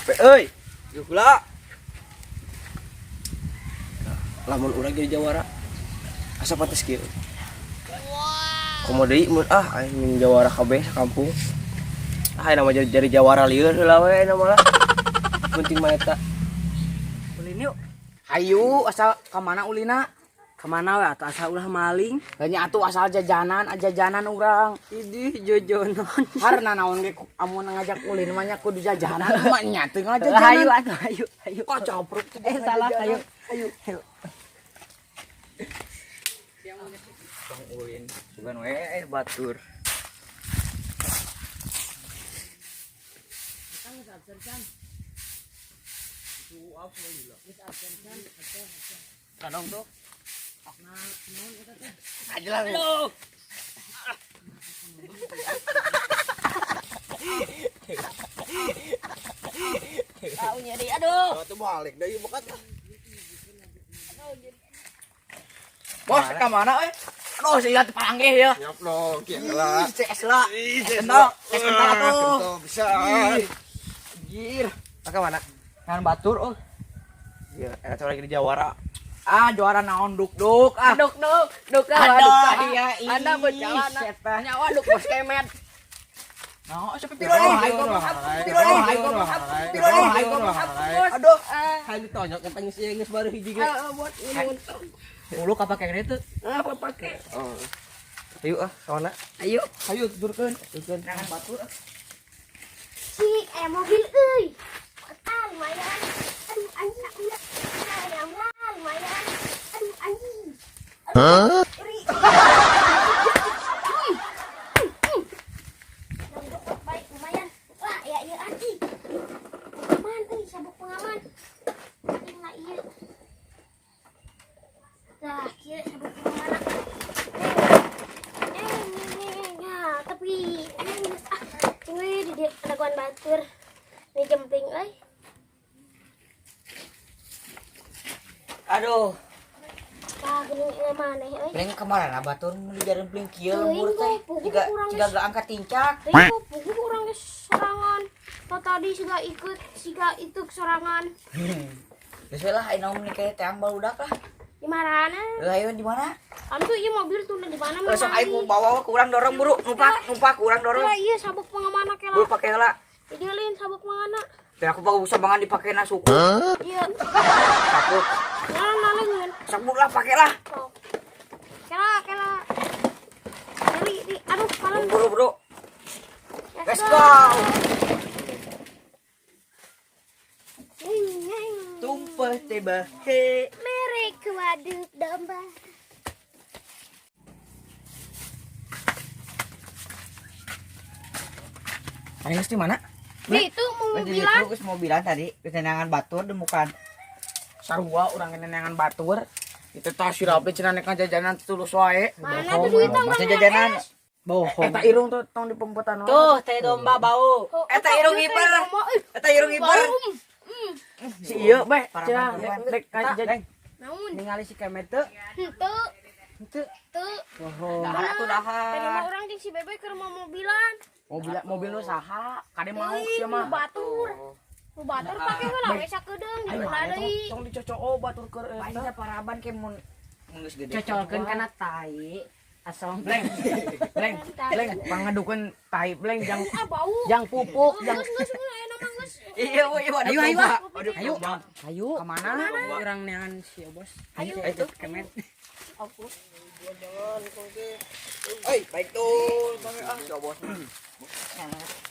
Capek euy. Yuk lah. Lamun urang jadi jawara. Asa pantes kieu. Komo deui mun ah aing jawara kabeh sakampung. Ah aing mah jadi jawara lieur heula we aing mah lah. Penting mah eta. Ulin yuk. Hayu asal ka mana ulina? Kemana we atuh asal ulah maling. Nya atuh asal jajanan, jajanan urang. Idih jojonon. Karena naon ge amun ngajak ulin mah nya kudu jajanan mah nya teu Hayu ngajajanan. atuh hayu hayu. Kok capruk tuh Eh salah hayu. Hayu. Hayu. Bang ulin sugan we batur. Kadang tuh. Aja lah. Tahu nyeri aduh. Tuh balik deui bokat. Bos ka mana euy? Aduh, saya teu paranggih ya. Siap dong, kieu lah. Ih, CS lah. Ih, Kental, es kental atuh. Kental bisa. Anjir. Ka mana? Kan batur oh. Ya, eta lagi di jawara. Ah, juara naon duk-duk ah. Duk duk duk ah Aduh, duk iya, ih, Anda berjalan eta. nyawa duk bos kemet. Nah, siapa piro nih? Piro nih? Piro nih? Aduh. Hayu ditonyok eta geus ieu geus baru hiji ge. Ah buat ini. Ulu kapake gede teu? Apa pakai? Oh. Ayo ah, ka mana? Ayo. Hayu turunkeun. Turunkeun. Jangan batur. Cik, aya mobil euy. Ah, lumayan. Aduh, anjing aku ya. Ayam lah, lumayan. Aduh, anjing. Hah? Baik, lumayan. Wah, ya iya anjing. Pengaman euy, sabuk pengaman. Anjing lah ieu. Lah, kieu sabuk pengaman. Ya, tapi ah, cing di dagoan batur. Ini jempling euy. Aduh, Tah geuning ieu maneh euy. pling kemana batur mun dijarin pling kieu Teuing, lembur teh. puguh Jiga urang jiga geus. gak angkat tincak. Teuing puguh urang geus sorangan. Tah tadi siga ikut siga itu sorangan. Geus we lah ayeuna mun kayak teang barudak lah. Di mana? Lah ayo di mana? Anu ieu mobil tuh di mana Sok aing mau bawa ke urang dorong buru, numpak numpak urang dorong. Lah iya sabuk pengaman Buru kela. pake heula. Jadi lain sabuk pengaman. Teh aku bagus banget dipake na suku. Iya. Takut. Nah, naleungeun. Sok buru lah pake lah. Oh. Kela kela. Jadi di aduh kalem. Buru buru. Let's go. Tumpah teba he. Merek waduk domba. Ani geus di mana? Di itu mau mobilan. Itu geus mobilan tadi, ketenangan batur demukan. Sarua urang neneangan batur. Itu tah si Rapi cenah nek jajanan tulus wae. Mana tuh duit tong Masa jajanan. Bohong. Eta irung tuh tong dipempetan wae. Tuh teh domba bau. Eta irung iper. Eta irung iper. Si ieu beh cenah rek jajan. Naon? Ningali si kemet teu. Henteu. Henteu. Teu. Bohong. Dahar atuh dahar. Tadi mah urang jeung si Bebe keur mau mobilan. Mobil mobil nu saha? Kade mau Teuing, sia mah. nu batur. Nu batur pake heula we sakedeung Ayo di mana deui. tong dicocok batur keur Pasti eta. paraban ke mun mun geus gede. Cocolkeun kana tai. Asal Bleng. Bleng. Bleng pangadukeun tai bleng jang Ah bau. jang pupuk jang Geus geus aya nama geus. Iya, iya, waduh. Ayo, ayo, ah. Aduh, Ayo. Ayo. Kemana? Urang neangan si Obos. Ayo. Itu kemet. Oi, baik tuh. Ah, si Obos.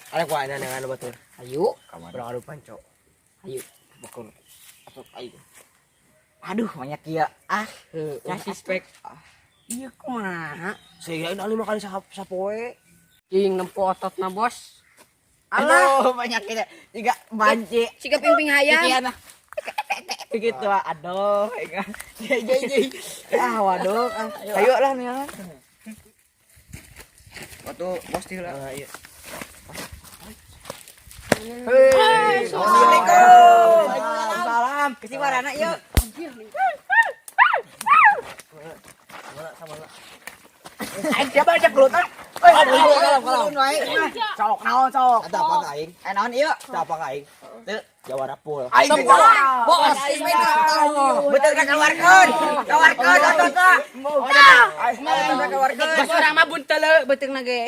Ada ku aina dengan batur. Ayo. Urang adu panco. Ayo. Bakul. Atau aing. Aduh, banyak ya. Ah, Kasih spek. Iya kumaha? Saya aing lima kali sapoe. Cing nempo ototna bos. aduh, banyak ya. Juga banci. Siga pingping hayam. Iya nah. Begitu ah, aduh, enggak. Jai jai. Ah, waduh. Ah. Ayo lah nih. ah. Waktu bos di heula. Iya. Hei, Assalamualaikum. Salam. Ke si warana yuk. Aing siapa ajak gelutan? Kalem, kalem. Sok naon sok. Ada apa ka aing? Eh naon ieu? Ada apa ka aing? Teu jawara full. Aing Bos, betul kan keluarkeun. Keluarkeun ototna. Ototna keluarkeun. Bos urang mah buntel beuteungna ge.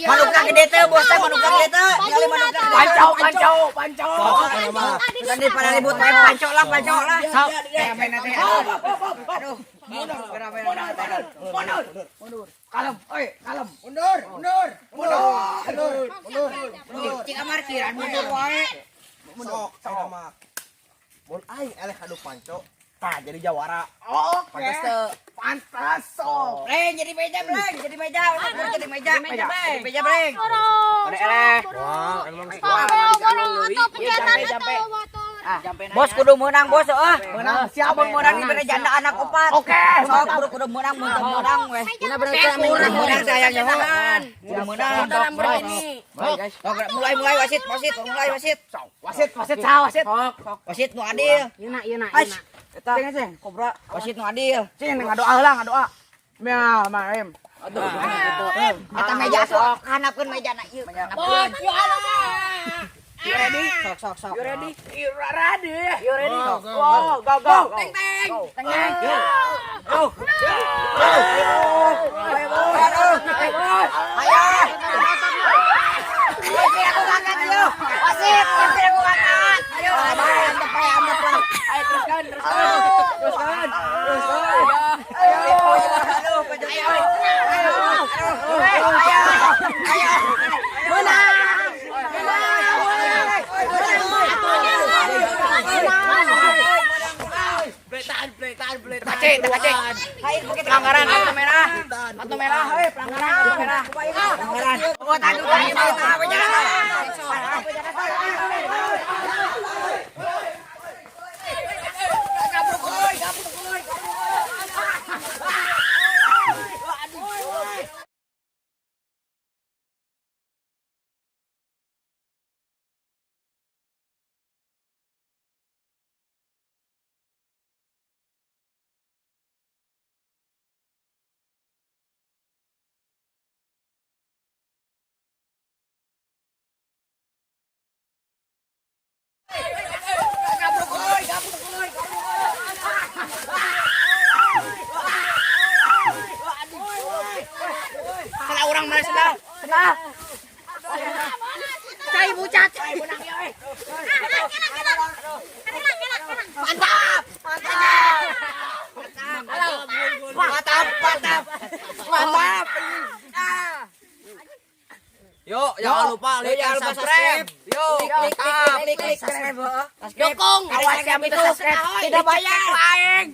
Manukna gede teh, bos teh manukna gede teh. Ningali manukna gede. Panco, panco, panco. Bukan di pada ribut main panco lah, panco lah. Sok. Aduh. Mundur, mundur, mundur. Kalem, oi, kalem. Mundur, mundur, mundur, mundur, mundur. Cik amar kiran mundur wae. Sok, saya mah. Mun aing eleh adu panco, tah jadi jawara. Oke. Pantes teu. Pantes sok. Breng jadi meja, breng, jadi meja, jadi meja, jadi meja, breng. Borong. Wah, emang Borong atau pencetan atau motor. Bos kudu menang bos ah. Menang siapa Mun menang dibere janda anak opat. Oke. Sok kudu kudu menang mun teu menang weh. Dina berarti Kudu menang saya nyaho. Kudu menang. Lamborghini. Sok mulai mulai wasit, wasit, mulai wasit. Wasit, wasit, sah, wasit. Wasit nu adil. Yeuna yeuna Ais. yeuna. Eta Ceng, ceng. kobra wasit nu adil. Ceng, ngadoa heula, ngadoa. Ya, maem. Eta meja sok hanapkeun meja na ieu. Bos, yo ala. You ready? Sok sok sok. You ready? You ready? You ready? Go, go, go. Teng teng. Teng teng. Go. Ayo. Wasit aku ngangkat yo. Wasit, wasit aku ngangkat. Ayo, antep ayo, antep lah. Ayo teruskan, teruskan. Teruskan. Teruskan. Ayo, aduh, ayo. Ayo. Ayo. Ayo. Menang. Pelanggaran kartu merah. Kartu merah, hei, pelanggaran kartu merah. Pelanggaran. Oh, tadi tadi Salah orang mana salah? Salah. Cai bucat. Mantap. Mantap. Mantap, mantap. Mantap. Yuk, jangan lupa like Jangan dan lupa subscribe. Yuk, Klik klik klik klik subscribe. Dukung. Awas yang itu tidak bayar. Aing.